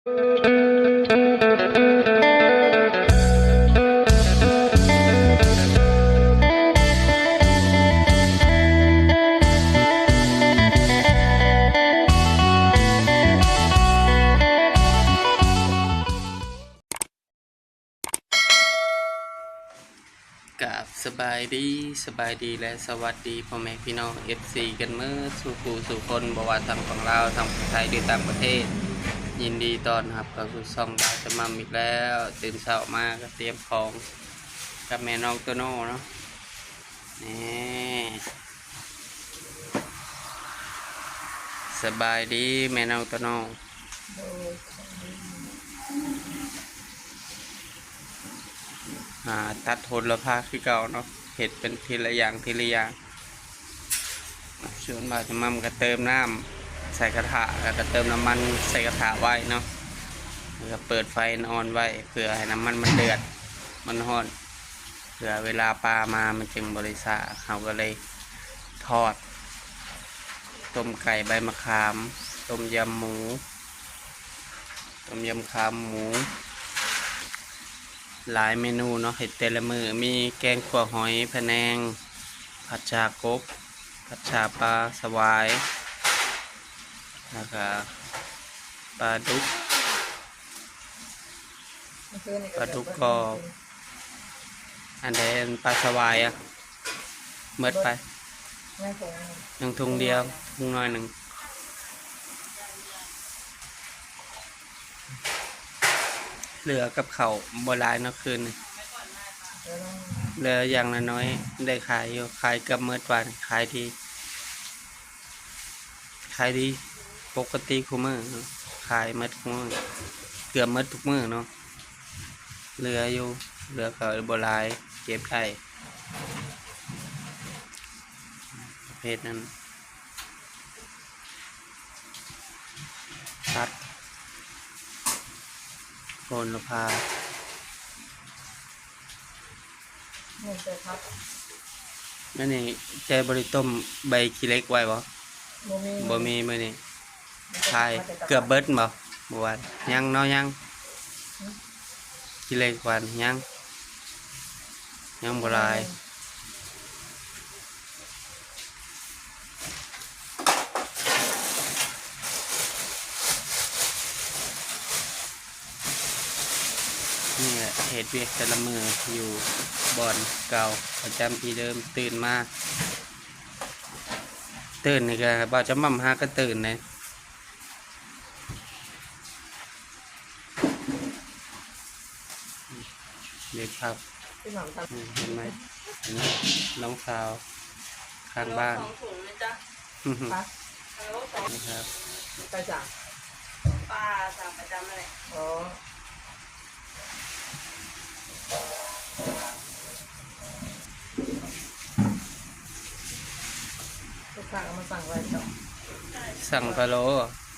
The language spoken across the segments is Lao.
ກາບສະບາຍດີ, ສະບາຍດີ ແລະ ສະຫວັດດີພໍ່ແມ່ພີ່ນ້ອງ ເອັຟຊີ ກັນໝົດສູ່ຜູ້ສູ່ຄົນ, ບໍ່ວ່າທາງຝັ່ງລາວ, ທາງຝັ່ງໄທ ຫຼື ຕ່າງປະເທດ. ຍິນດີຕ້ອນຮັບເຂົ້າສູ່ຊ່ອງບ່າວຈະໝ່ຳອີກແລ້ວ. ຕື່ນເຊົ້າມາກໍຕຽມຂອງກັບແມ່ນ້ອງໂຕໂນ່ເນາະ. ນີ້ ສະບາຍດີແມ່ນ້ອງໂຕໂນ່. ໂດຍ ສະບາຍດີ. ອ່າ ຕັດໂຫລະພາຄືເກົ່າເນາະ, ເຮັດເປັນທີລະຢ່າງ ທີລະຢ່າງ. ສ່ວນບ່າວຈະໝ່ຳກໍເຕີມນ້ຳໃສ່ກະທະ ແລ້ວກໍເຕີມນ້ຳມັນໃສ່ກະທະໄວ້ເນາະ, ແລ້ວກໍເປີດໄຟອ່ອນໆໄວ້ ເພື່ອໃຫ້ນ້ຳມັນມັນເດືອດ ມັນຮ້ອນ ເພື່ອເວລາປາມາມັນຈຶ່ງບໍ່ໄດ້ຊ້າ. ເຮົາກໍເລີຍທອດ ຕົ້ມໄກ່ໃບມະຂາມ, ຕົ້ມຍຳໝູ, ຕົ້ມຍຳຂາໝູ, ຫຼາຍເມນູເນາະ ເຮັດແຕ່ລະມື້. ມີແກງຂົ້ວຫອຍພະແນງ, ຜັດສາກົບ, ຜັດສາປາສະຫວາຍ ແລ້ວກະປາດຸກ ປາດຸກກອບ. ອັນໃດ ອັນປາສະຫວາຍອະ ໝົດໄປ ຍັງຖົງດຽວ ຖົງໜ້ອຍໜຶ່ງ. ເຫຼືອກັບເຂົ້າບໍ່ຫຼາຍເນາະຄືນນີ້, ເຫຼືອຢ່າງລະໜ້ອຍໄດ້ຂາຍຢູ່, ຂາຍເກືອບໝົດວັນ ຂາຍດີ. ຂາຍດີປົກກະຕິຄູ່ມື້, ຂາຍໝົດຄູ່ມື້ ເກືອບໝົດທຸກມື້ເນາະ. ເຫຼືອຢູ່ ເຫຼືອກໍບໍ່ຫຼາຍ ເກັບໄດ້ ປະເພດນັ້ນ. ຕັດໂຫລະພາ. ແມ່ນແຕ່ຜັກ. ແມ່ນນີ້ ເຈົ້າບໍ່ໄດ້ຕົ້ມໃບຂີ້ເຫຼັກໄວ້ບໍ່? ບໍ່ມີ ບໍ່ມີມື້ນີ້. ຂາຍເກືອບເບິດບໍ່? ບໍ່ວ່າ ຍັງເນາະ ຍັງ. ຫືມ? ຂີ້ເຫຼັກຫວານຍັງ ຍັງບໍ່ຫຼາຍ. ນີ້ແຫຼະ ເຮັດວຽກແຕ່ລະມື້ຢູ່ບ່ອນເກົ່າ ປະຈຳທີ່ເດີມ. ຕື່ນມາ ຕື່ນນີ້ກໍບ່າວຈະໝ່ຳຫາກໍຕື່ນເດ້. ເດັກຄັບ ເຫັນໄໝ? ອັນນີ້ນ້ອງສາວຂ້າງບ້ານ. ສອງຖົງນະຈ໊ະ. ໄປ ນີ້ຄັບ ໄປສາງ? ປ້າສັ່ງປະຈຳນັ້ນແຫຼະ. ອໍ ລູກຄ້າເອົາມາສັ່ງໄວ້ເຈົ້າ. ສັ່ງພະໂລ້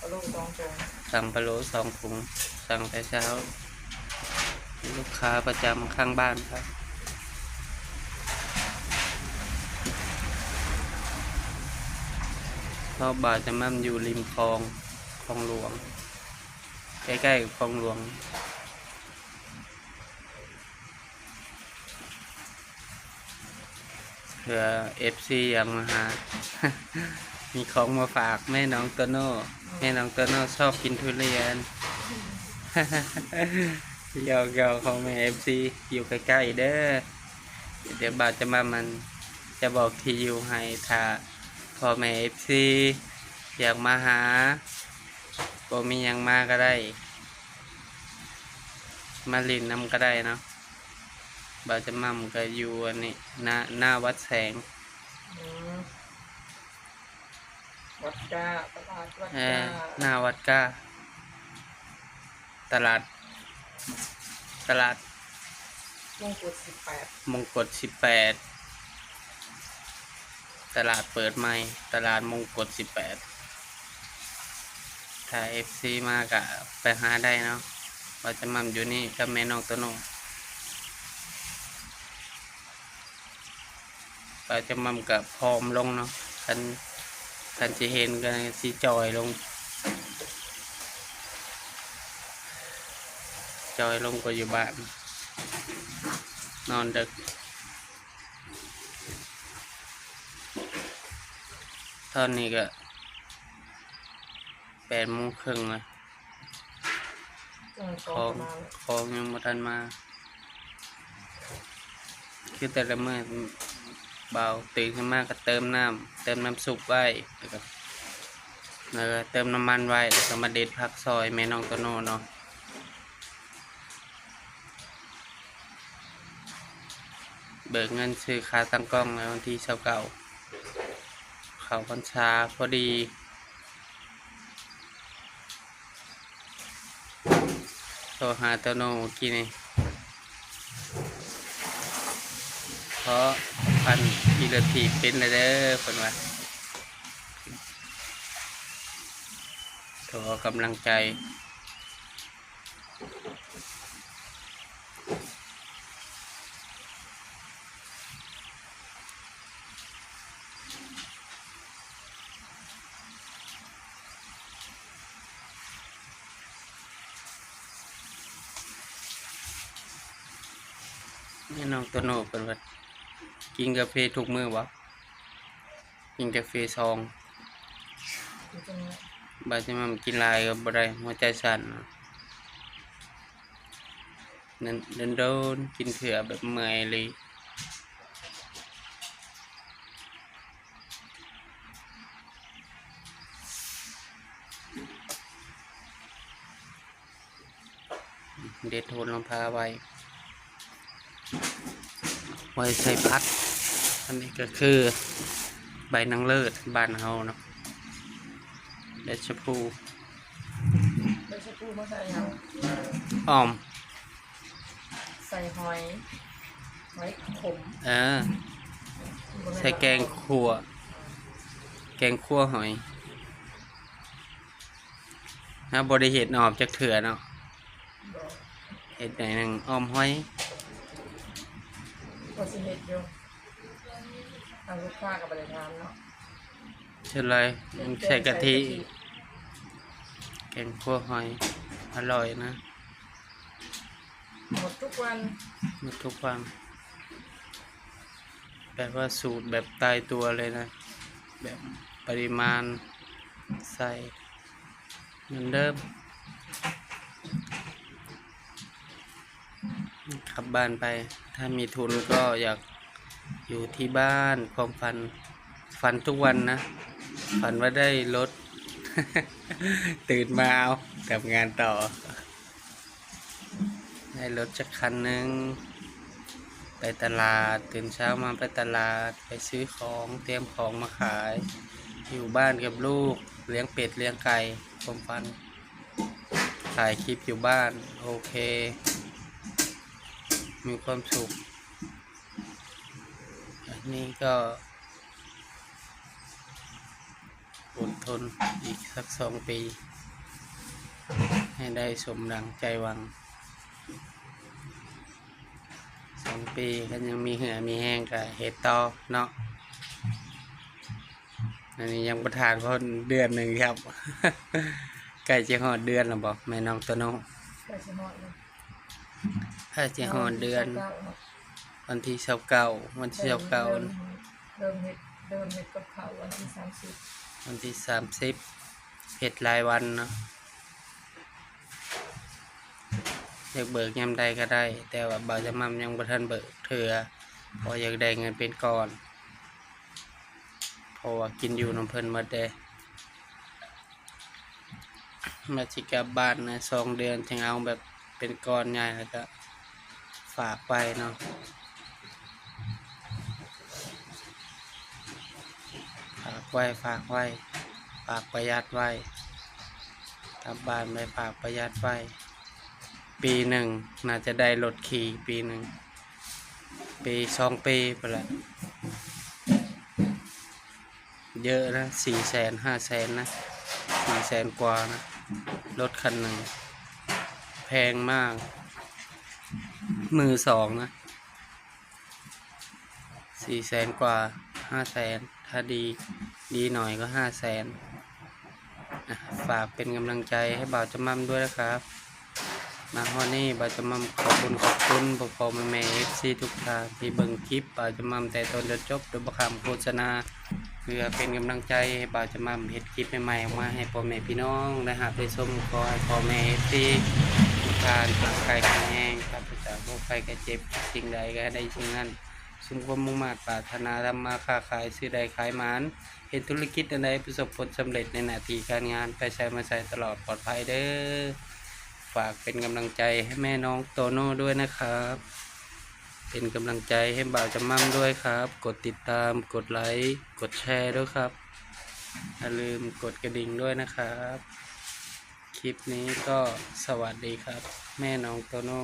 ພະໂລ້ສອງຖົງ. ສັ່ງພະໂລ້ສອງຖົງ ສັ່ງແຕ່ເຊົ້າ. ລູກຄ້າປະຈຳຂ້າງບ້ານຄັບ. ເພາະບ່າວຈະໝ່ຳຢູ່ລິມຄອງ ຄອງຫຼວງ ໃກ້ໆກັບຄອງຫຼວງ. ເພື່ອເອັຟຊີຢາກມາຫາ ມີຂອງມາຝາກແມ່ນ້ອງໂຕໂນ່. ແມ່ນ້ອງໂຕໂນ່ຊອບກິນທຸລຽນ. ຢອກໆ ຂອງແມ່ເອັຟຊີ ຢູ່ໃກ້ໆເດີ. ດຽວບ່າວຈະມາ ມັນຈະບອກທີ່ຢູ່ໃຫ້ ຖ້າພໍ່ແມ່ເອັຟຊີຢາກມາຫາ ບໍ່ມີຫຍັງມາກໍໄດ້ ມາຫຼິ້ນນຳກໍໄດ້ເນາະ. ບ່າວຈະໝ່ຳກໍຢູ່ອັນນີ້ ໜ້າ ໜ້າວັດແສງ. ອືມ ວັດກ້າ ຕະຫຼາດວັດ ເອີ ກ້າ ໜ້າວັດກ້າ ຕະຫຼາດ ຕະຫຼາດ ມົງກົດສິບແປດ ມົງກົດສິບແປດ. ຕະຫຼາດເປີດໃໝ່ ຕະຫຼາດມົງກົດສິບແປດ. ຖ້າເອັຟຊີມາກະໄປຫາໄດ້ເນາະ. ບ່າວຈະໝ່ຳຢູ່ນີ້ກັບແມ່ນ້ອງໂຕໂນ່. ບ່າວຈະໝ່ຳກະຜອມລົງເນາະ. ຄັນ ຄັນຊິເຫັນກະຊິຈ່ອຍລົງ. ຈອຍລົງກວ່າຢູ່ບ້ານ ນອນດຶກ. ຕອນນີ້ກະແປດໂມງເຄິ່ງລະ ຂອງ ຂອງຍັງບໍ່ທັນມາ. ຄືແຕ່ລະມື້ບ່າວຕື່ນຂຶ້ນມາກະເຕີມນ້ຳ ເຕີມນ້ຳຊຸບໄວ້ ແລ້ວກະ ແລ້ວກະເຕີມນ້ຳມັນໄວ້ ແລ້ວກະມາເດັດຜັກຊ່ອຍແມ່ນ້ອງໂຕໂນ່ເນາະ. ເບີກເງິນຊື້ຂາຕັ້ງກ້ອງໃນວັນທີຊາວເກົ້າ ເຂົ້າພັນສາພໍດີ. ໂທຫາໂຕໂນ່ກີ້ນີ້ ເພາະປັ່ນຂີ່ລົດຖີບເປັນແລ້ວເດີ ເພິ່ນວ່າ ໂທຂໍກຳລັງໃຈ. ແມ່ນ້ອງໂຕໂນ່ເພິ່ນວ່າກິນກາເຟທຸກມື້ບໍ່? ກິນກາເຟຊອງ ບໍ່ຈຳເປັນ ບໍ່ຈຳເປັນກິນຫຼາຍກະບໍ່ໄດ້ ຫົວໃຈສັ່ນ. ນັ້ນ ດົນໆກິນເທື່ອ ແບບເມື່ອຍອີ່ຫຼີ. ເດັດໂຫລະພາໄວ້ ໄວ້ໃສ່ຜັດ. ອັນນີ້ກະຄືໃບນາງເລີດບ້ານເຮົາເນາະ ໃບຊະພູ. ໃບຊະພູມາໃສ່ຫຍັງ? ອ້ອມ ໃສ່ຫອຍ ຫອຍຂົມ. ເອີ ບໍ່ແມ່ນ ໃສ່ແກງຂົ້ວ ແກງຂົ້ວຫອຍ. ເຮົາບໍ່ໄດ້ເຮັດອອມຈັກເທື່ອເນາະ. ບໍ່ ເຮັດໜ້ອຍໜຶ່ງ ອອມຫອຍ ກໍຊິເຮັດຢູ່ ທາງລູກຄ້າກໍບໍ່ໄດ້ຖາມເນາະ. ສ່ວນຫຼາຍໃສ່ກະທິ ແກງຂົ້ວຫອຍ ອະລ່ອຍນະ. ໝົດທຸກວັນ ໝົດທຸກວັນ ແບບວ່າສູດແບບຕາຍຕົວເລີຍນະ ແບບປະລິມານໃສ່ເໝືອນເດີມ. ກັບບ້ານໄປ ຖ້າມີທຶນກໍຢາກຢູ່ທີ່ບ້ານ. ຄວາມຝັນ ຝັນທຸກວັນນະ ຝັນວ່າໄດ້ລົດ ຕື່ນມາ ເອົາ ທຳງານຕໍ່. ໄດ້ລົດຈັກຄັນໜຶ່ງ ໄປຕະຫຼາດ ຕື່ນເຊົ້າມາໄປຕະຫຼາດ ໄປຊື້ຂອງ ຕຽມຂອງມາຂາຍ ຢູ່ບ້ານກັບລູກ ລ້ຽງເປັດລ້ຽງໄກ່. ຄວາມຝັນ ຖ່າຍຄລິບຢູ່ບ້ານ ໂອເຄ ມີຄວາມສຸກ. ອັນນີ້ກໍ ອົດທົນອີກສັກສອງປີ ໃຫ້ໄດ້ສົມດັ່ງໃຈຫວັງ. ສອງປີ ຄັນຍັງມີເຫື່ອມີແຮງກະເຮັດຕໍ່ເນາະ. ອັນນີ້ຍັງບໍ່ທານພໍເດືອນໜຶ່ງຄັບ ໃກ້ຈະຮອດເດືອນແລ້ວບໍ່ ແມ່ນ້ອງໂຕໂນ່? ໃກ້ຊິຮອດແລ້ວ ໃກ້ຊິຮອດເດືອນ ວັນທີຊາວເກົ້າ ວັນທີຊາວເກົ້າ ເລີ່ມເຮັດ ເລີ່ມເຮັດກັບເຂົ້າວັນທີສາມສິບ ວັນທີສາມສິບ ເຮັດຫຼາຍວັນເນາະ. ຢາກເບີກຍາມໃດກໍໄດ້ ແຕ່ວ່າບ່າວຈະໝ່ຳຍັງບໍ່ທັນເບີກເທື່ອ ເພາະຢາກໄດ້ເງິນເປັນກ້ອນ ເພາະວ່າກິນຢູ່ນຳເພິ່ນໝົດເດ້. ວ່າຊິກັບບ້ານນະ ສອງເດືອນຈຶ່ງເອົາແບບເປັນກ້ອນໃຫຍ່ ແລ້ວກະຝາກໄວ້ເນາະ ຝາກໄວ້ ຝາກໄວ້ ຝາກປະຢັດໄວ້ ກັບບ້ານໄປຝາກປະຢັດໄວ້. ປີໜຶ່ງໜ້າຈະໄດ້ລົດຂີ່ ປີໜຶ່ງ ປີສອງປີພຸ້ນແຫຼະ. ເຍອະນະ ສີ່ແສນ ຫ້າແສນນະ ສີ່ແສນກວ່ານະ ລົດຄັນໜຶ່ງ ແພງມາກ ມືສອງນະ ສີ່ແສນກວ່າ ຫ້າແສນ ຖ້າດີ ດີໜ້ອຍກໍຫ້າແສນ. ອ່ະ ຝາກເປັນກຳລັງໃຈໃຫ້ບ່າວຈະໝ່ຳດ້ວຍນະຄັບ. ມາຮອດນີ້ ບ່າວຈະໝ່ຳຂອບບຸນຂອບຄຸນພໍ່ໆແມ່ໆ ເອັຟຊີ ທຸກທ່ານທີ່ເບິ່ງຄລິບບ່າວຈະໝ່ຳແຕ່ຕົ້ນຈົນຈົບ ໂດຍບໍ່ຂ້າມໂຄສະນາ ເພື່ອເປັນກຳລັງໃຈໃຫ້ບ່າວຈະໝ່ຳເຮັດຄລິບໃໝ່ໆອອກມາໃຫ້ພໍ່ແມ່ພີ່ນ້ອງໄດ້ຮັບໄດ້ຊົມ. ຂໍໃຫ້ພໍ່ແມ່ ເອັຟຊີ ທຸກທ່ານຮ່າງກາຍແຂງແຮງ ປາສະຈາກໂລກໄພໄຂ້ເຈັບ, ສິ່ງໃດກໍໃຫ້ໄດ້ສິ່ງນັ້ນ, ສົມຄວາມມຸ່ງມາດປາດຖະໜາ, ທຳມາຄ້າຂາຍ, ຊື້ໄດ້ຂາຍໝານ, ເຮັດທຸລະກິດອັນໃດປະສົບຜົນສຳເລັດໃນໜ້າທີ່ການງານ, ໄປໃສມາໃສຕະຫຼອດປອດໄພເດີ້. ຝາກເປັນກຳລັງໃຈໃຫ້ແມ່ນ້ອງໂຕໂນ່ດ້ວຍນະຄັບ. ເປັນກຳລັງໃຈໃຫ້ບ່າວຈະໝ່ຳດ້ວຍຄັບ. ກົດຕິດຕາມ, ກົດໄລ, ກົດແຊດ້ວຍຄັບ. ຢ່າລືມກົດກະດິ່ງດ້ວຍນະຄັບ. ຄລິບນີ້ກໍສະຫວັດດີຄັບ ແມ່ນ້ອງໂຕໂນ່.